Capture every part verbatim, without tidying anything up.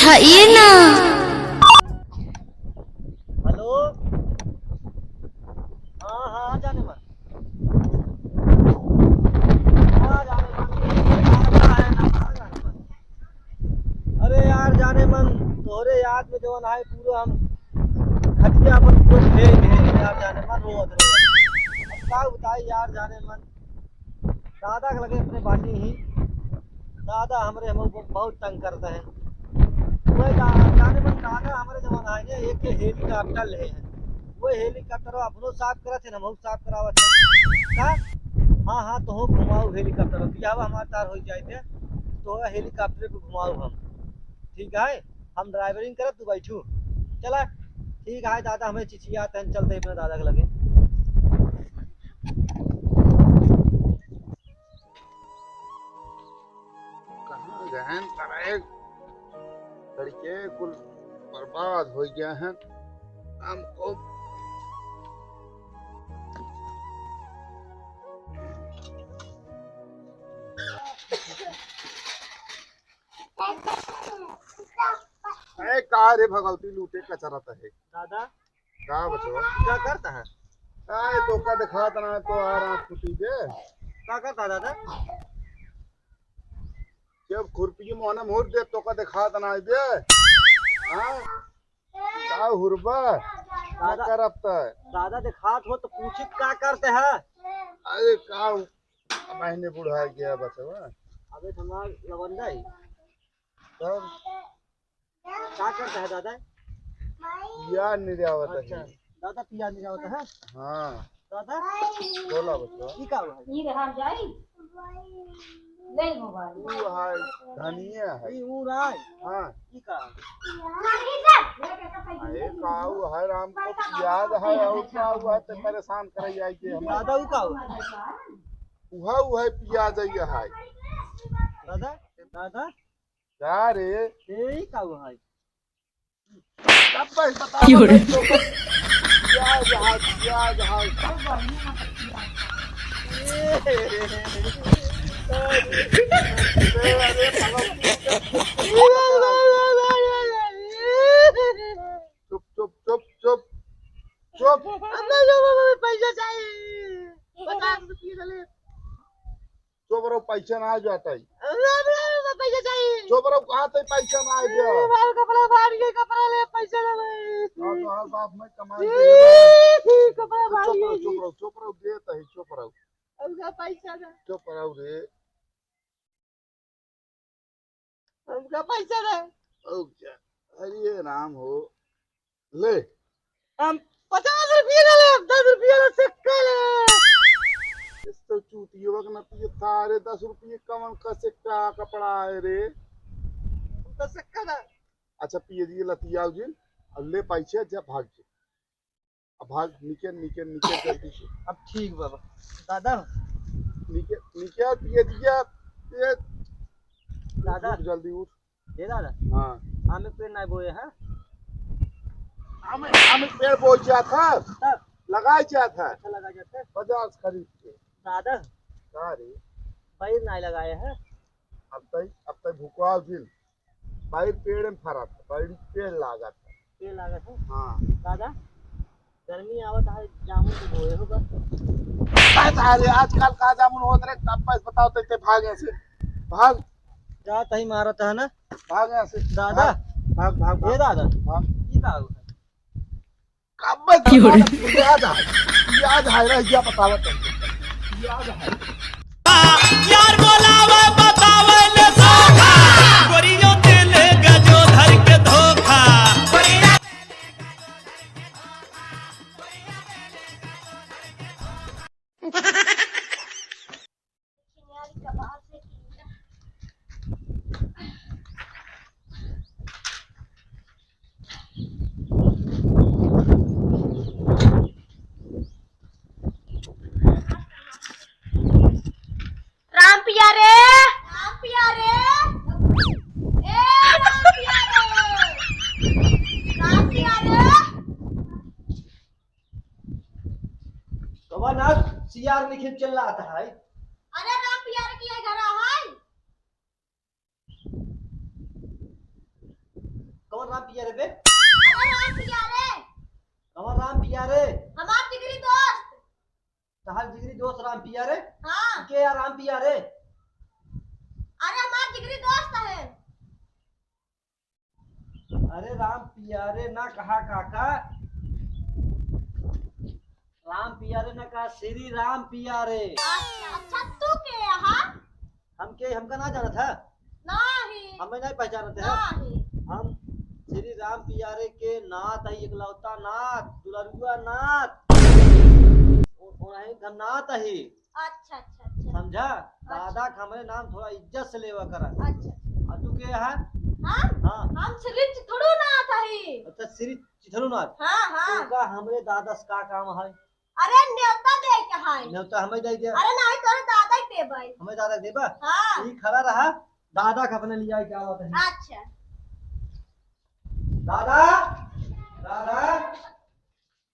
उठाइए ना। हेलो। हाँ, हाँ, आ जाने मन। आ जाने मन। अरे यार, जाने मन, तोहरे याद में जवन आए, पूरा हम खटिया अपन पूरा भेज दे यार, जाने मन, रोवत रोवत। अब का बताई यार, जाने मन, दादा के लगे अपने बाटी ही, दादा हमरे हम बहुत तंग करते हैं। वही दा-, जाने मन, दादा हमरे जवन आए ने, एक हेलीकॉप्टर ले हैं, वो हेलीकॉप्टर अपनो साफ करत है, हम साफ करावत है। का? हाँ, हाँ, तो घुमाओ हेलीकॉप्टर, बियाह हमार तार हो जाए थे, तो हेलीकॉप्टर पे घुमाओ हम, ठीक है? हम ड्राइवरिंग करब, तू बैठू। चला, ठीक है दादा, हमें चिचियात हैं, चलते अपने दादा के लगे। कहाँ गहन करे लड़के कुल बर्बाद हो गया है। हमको अरे का रे भगवती लूटे कचरत है। दादा, का बचवा? का करता है? का ये तोका दिखात ना तो आ रहा खुशी के। का करता है दादा? जब खुरपी मोहना मोड़ दे तोका दिखात ना बे। हाँ? का हुरबा? का दादा, करत है? दादा दिखात हो तो पूछित का करते हैं? अरे का महीने बुढ़ा गया बचवा। अबे तुम्हार लवंडा ही। तब का करता है दादा? पियाज निरावत है। अच्छा, दादा पियाज निरावत है? हाँ। दादा? बोला बच्चा। ई का हुआ है? ई रहा जाई। ले मोबाइल। ऊ है, धनिया है। ई ऊ रहा है? हाँ। ई का? अरे का ऊ है राम को पियाज है और का हुआ है तो परेशान करे जाए के हम। दादा ऊ का हुआ है? उहा, उहा पियाज है, ये है। दादा, दादा। का रे? ए, ई का हुआ है? अब बस बताओ, क्यों रे? बस तो पियाज है, पियाज है। चुप, चुप, चुप, चुप, चुप। अब ना लो बाबा, पैसा चाहिए। पचास रुपये ले। चुप रहो, पैसा ना आ जाता है। अरे, अरे, अरे, पैसा चाहिए। चुप रहो, कहाँ से पैसा ना आ गया? अरे, बाल कपड़ा फाड़ के कपड़ा ले, पैसा ना भाई। हाँ, तो हर बाप में कमाई ए, दे। कपड़ा तो फाड़ चुप रहो, के चुप रहो, चुप रहो, देत है, चुप रहो। हमका पैसा ना। चुप रहो रे। हमका पैसा ना। रुक जा। अरे राम हो। ले। हम पचास रुपया ना ले, दस रुपया ले, सिक्का ले। इस तो चूतिया का नतीजा था रे, दस रुपये कमन का सिक्का कपड़ा है रे। हमका सिक्का ना। अच्छा पिए दिए लतियाओ जी, अब ले पैसे जा भाग जा। अब भाग, निकल, निकल, निकल जल्दी से। अब ठीक बाबा। दादा। निकल, निकल, पिए दिया, ये। दादा। उठ, जल्दी उठ। ए दादा। हाँ। आम के पेड़ ना बोए, हाँ? आम, आम के पेड़ बोए जात है। तब? लगाए जात है। अच्छा, लगाए जात है। बाजार से खरीद के। दादा। का रे? बैर ना लगाए हैं। अब तई, अब तई भुकवाओ जिन। बैर पेड़ में फरत, बैर पेड़ लागत। पेड़ लागत है? हाँ। दादा, गर्मी आवत है, जामुन तो बोए होगा। अरे, आजकल का जामुन होत रे, तब बस बताओ, ते, ते भाग यहाँ से, भाग। जा तही मारत है ना। भाग यहाँ से। दादा। भाग, भाग, भाग, ए भाग। दादा। भाग। ई का हो? कब मैं क्यों रे? याद आए, याद आए रे, या बतावत है। याद आए। यार बोलावे, बतावे ले धोखा। गोरियों दिल गजो धर के धोखा। राम पिया रे, राम पिया रे, ए राम पिया रे, राम पिया रे। कवन आज सियार निखिल चिल्लात है? अरे राम पिया रे, की है घर है? कौन राम पिया रे बे? अरे राम पिया रे। कौन राम पिया रे? हमार जिगरी दोस्त। तहार जिगरी दोस्त राम पिया रे? हाँ। के यार राम पिया रे? अरे हमार जिगरी दोस्त है। अरे राम पिया रे ना कहा काका, राम पिया रे ना कहा, श्री राम पिया रे। अच्छा, अच्छा, तू के यहाँ? हम के, हमका ना जानत है? नहीं। हमें नहीं पहचानत है? नहीं। हम श्री राम पिया रे के नात है, इकलौता नात, दुलरुआ नात। ओ-, ओनाही हम नात है। अच्छा, अच्छा, अच्छा। समझा? अच्छा। दादा का हमरे नाम थोड़ा इज्जत से लेवा करा। अच्छा। और तू के है? हम? हाँ। हम श्री चिथड़ू नाथ हई। अच्छा, श्री चिथड़ू नाथ। हाँ, हाँ। तो का हमरे दादा से का काम है? अरे, न्योता दे के है। न्योता हमें दे दे। अरे, नहीं, तोरे दादा के देबै। हमें दादा के देबा? हाँ। ई खड़ा रहा, दादा का अपने लिया के आवत है। अच्छा। दादा, दादा,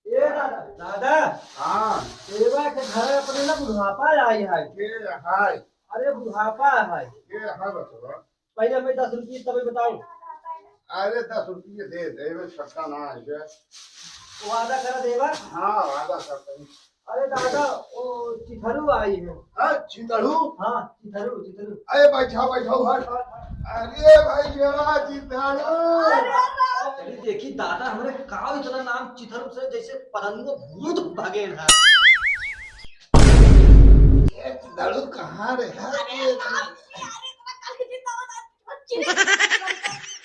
ए दादा, दादा। हाँ। एबा के घर अपने ना बुढ़ापा आई है। के है? अरे बुढ़ापा है। के है बचवा? पहले हमें दस रुपये तबे बताओ। अरे दस रुपये दे दे, एबे सस्ता ना है बे। वादा कर देबा? हाँ, वादा करते हैं। अरे दादा, ओ चिथरू आई है। हाँ, चिथरू? हाँ, चिथरू, चिथरू। अरे बैठा, बैठा हुआ। अरे भाई, ये वाला चिथरू। अरे, अरे, अरे। अरे देखी दादा, हमरे का इतना नाम चिथरू से जैसे पलंगो भूत भगेन है। ये चिथरू कहाँ रे? अरे, अरे, अरे, इतना कल के दिन तो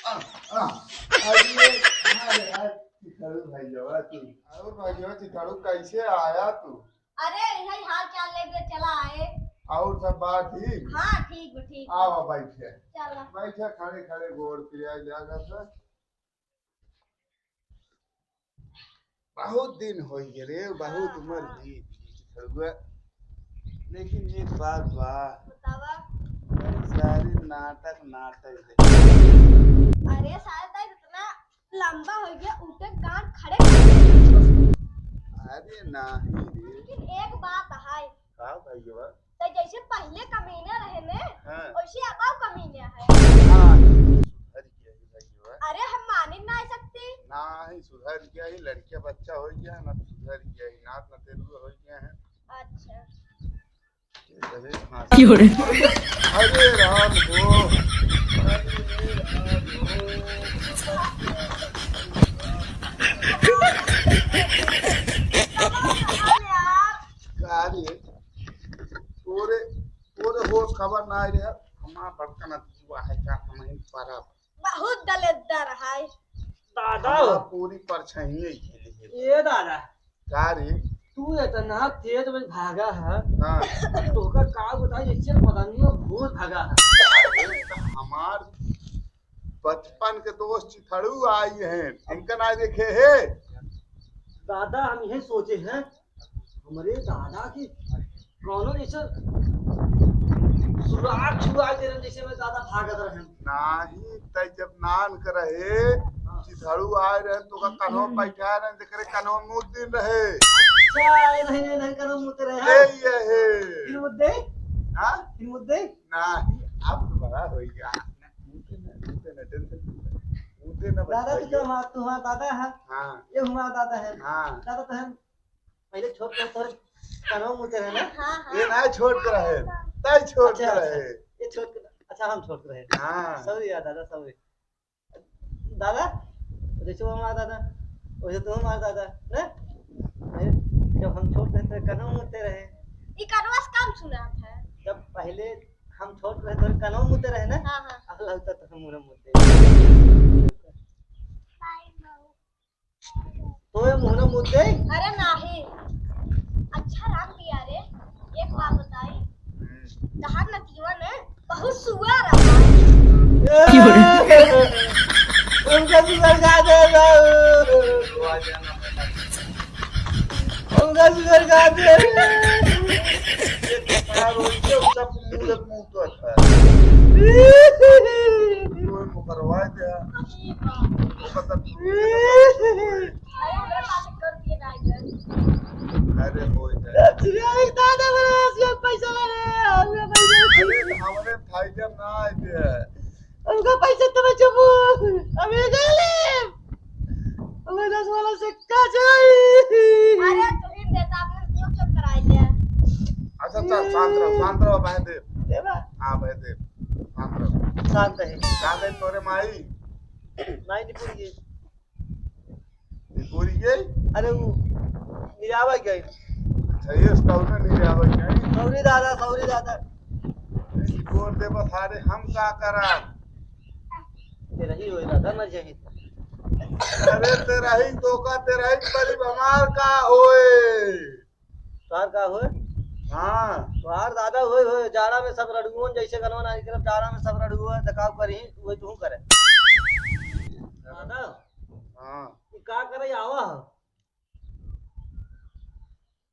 आ, आ, अरे, अरे, अरे, चिथरू भैया, तू। और भैया, चिथरू कैसे आया तू? अरे, यही हाल चाल लेके चला आए। और सब बात ठीक? हाँ, ठीक बा, ठीक बा। आवा, बैठे। चला। बैठे, खड़े, खड़े गोड़ पिया जा कर। बहुत दिन होइ गए रे, बहुत हाँ, उम्र हाँ। बीत गई चिथड़ुआ। लेकिन एक बात बा। बतावा। सारे नाटक, नाटक दे। अरे सारे ताई इतना लंबा होइ गया, उठे गांड खड़े कर दे। अरे नाही रे। लेकिन एक बात है। का भैया? तो जैसे पहले कमीना रहे ने, हाँ। वैसे अब कमीना है। हाँ, सुधर गया है भैया। अरे हम मानिन ना सकती। नाही, सुधर गया है, लड़किया बच्चा होइ गया है, ना सुधर गया है, नात नतेरुआ होइ गया है। अच्छा। अरे, हाँ। क्यों रे? अरे राम हो। अरे राम हो। का रे? तोरे, तोरे होश खबर ना रहे। हमार बड़का नतीजवा है का, हम ही परब। बहुत दलेद्दर है। दादा। हमार पूरी परछाइये खेली है। ए दादा। का रे? तू इतना तेज में भागा है। हाँ। तोका का बताई, जैसे पता नहीं वो भूत भागा है। हमार बचपन के दोस्त चिथड़ू आई हैं, इनका ना देखे है। दादा, हम यही सोचे हैं, हमरे दादा की कौनो जैसे सुराग छुआ दे रहे, जैसे में दादा भागत रहे। नाही, तै जब नान के रहे, हाँ। चिथड़ू आए रहे, तो का कन्हो हम्म। बैठा रहे, जेकरे कन्हो मुद्दे रहे। अच्छा, ये नहीं, नहीं, नहीं, कन्हो मुद्दे रहे, ए, हाँ। ये है। फिर मुद्दे? हाँ? फिर मुद्दे? नाही, अब तो बड़ा हो गया। मुद्दे ना, मुद्दे ना, टेंशन मत ले। मुद्दे ना दादा तो बताइए। जो हमारा, तुम्हारा दादा है, हाँ। ये हमारा दादा है। हाँ। दादा तो हम पहले छोट कर तोर कनवा मुते रहे ना? हाँ, हाँ। ये ना छोट कर है, तै छोट अच्छा, कर अच्छा। है। ये छोट कर, अच्छा, हम छोट कर है। हाँ। Sorry यार दादा, sorry। दादा, जैसे वो हमारा दादा, वैसे तो हमारा दादा, ना? अरे, जब हम छोट रहे तो कनवा मुते रहे। ई कनवा से काम सुनात है। जब पहले हम छोट रहे तो कनवा मुते रहे ना? हाँ, हाँ। अब लगता तो हम मुंह मुते। तो ये मुहना मुद्दे? अरे नाही। अच्छा राम पिया रे, एक बात बताई। हम्म। तहार नतिया ने बहुत सुअर रहा। ए! उनका सुअर का दे दो। उनका सुअर का दे। ये तो खराब हो गया, उसका मुंह लग मुंह तो अच्छा है। कोई मुकरवा दे। अरे, हमरा पास कर दिए ना इधर। अरे, हो जाए। अरे, दादा, मेरे पास ये पैसा ना है, हमरे पैसा अरे, हमरे भाई जब ना आए थे। हमका पैसा तो बचाबो। अबे, ले ले। वाला सिक्का चाहिए। अरे, तू ही देता, आपने क्यों चुप कराई लिया? अच्छा, चल, शांत रहो, शांत रहो, बहन देव। देवा? हाँ, बहन देव, शांत रहो। शांत है। कहाँ गई तोरे माई? माई निपुण गई। निपुण गई? अरे, वो निरावा गई। अच्छा, ये स्कूल में निरावा गई। सौरी दादा, सौरी दादा। बोल दे बस, अरे, हम का करा? तेरा ही होई दादा, मर जाही। अरे, तेरा ही धोखा, तेरा ही करीब, हमार का होए? तोहार का होए? हाँ। तोहार दादा होए, होए, जाड़ा में सब रड़ुअन, जैसे गनवा नारी तरफ जाड़ा में सब रड़ुआ, त का करी, वही तू करे। दादा, हाँ। ई का करे आवा हो?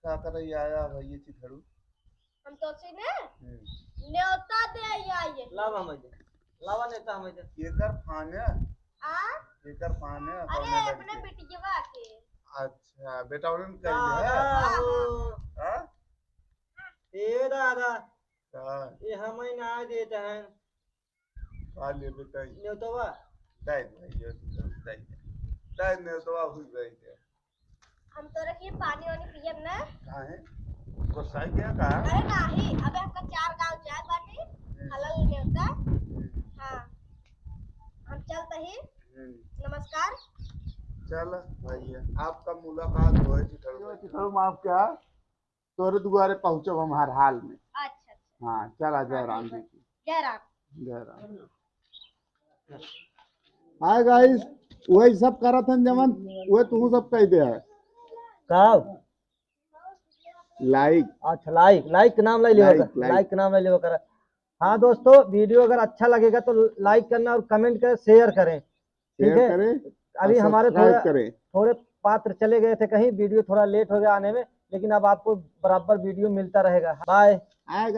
का करे आया भाई ये चिथड़ू? हम तो सी ने हम्म। न्योता दे आई है। लावा हम दे। लावा नेता हम दे। एकर फाने? आ? एकर फाने? अरे, अपने बिटियवा के। अच्छा, बेटा उन्होंने कही है? हाँ, हाँ। हाँ? ए दादा। हाँ। ये हम ही ना देते हैं। का लेबे तई? न्योतवा। दाई, दाई, दाई, दाई। दाई, न्योतवा हुई गई है। हम तोरे के पानी वानी पियब ना। काहे? गुस्सा गया का? अरे नाही, अबे हमका चार गांव जाए बाटे, हम्म। हलल न्योता। हम्म। हाँ। हम चलत ही। हम्म। नमस्कार। चल भैया, आपका मुलाकात होए चिथड़ू। चिथड़ू माफ क्या? तोरे दुआरे पहुँचब हम हर हाल में। अच्छा, अच्छा। हाँ, चला, जय हाँ, राम ठीक जी है। की। जय राम। जय राम। हाय गाइस, वही सब करत हन जवन, वह तू सब कह दे है। का? लाइक। अच्छा, लाइक, लाइक के नाम ले लेवा लाइक, कर, लाइक। लाइक के नाम ले लेवा कर। हाँ दोस्तों, वीडियो अगर अच्छा लगेगा तो लाइक करना और कमेंट करें, शेयर करें। ठीक शेयर है? करें अभी और हमारे सब्सक्राइब थोड़ा, करें। थोड़े पात्र चले गए थे कहीं, वीडियो थोड़ा लेट हो गया आने में, लेकिन अब आपको बराबर वीडियो मिलता रहेगा। बाय। आएगा।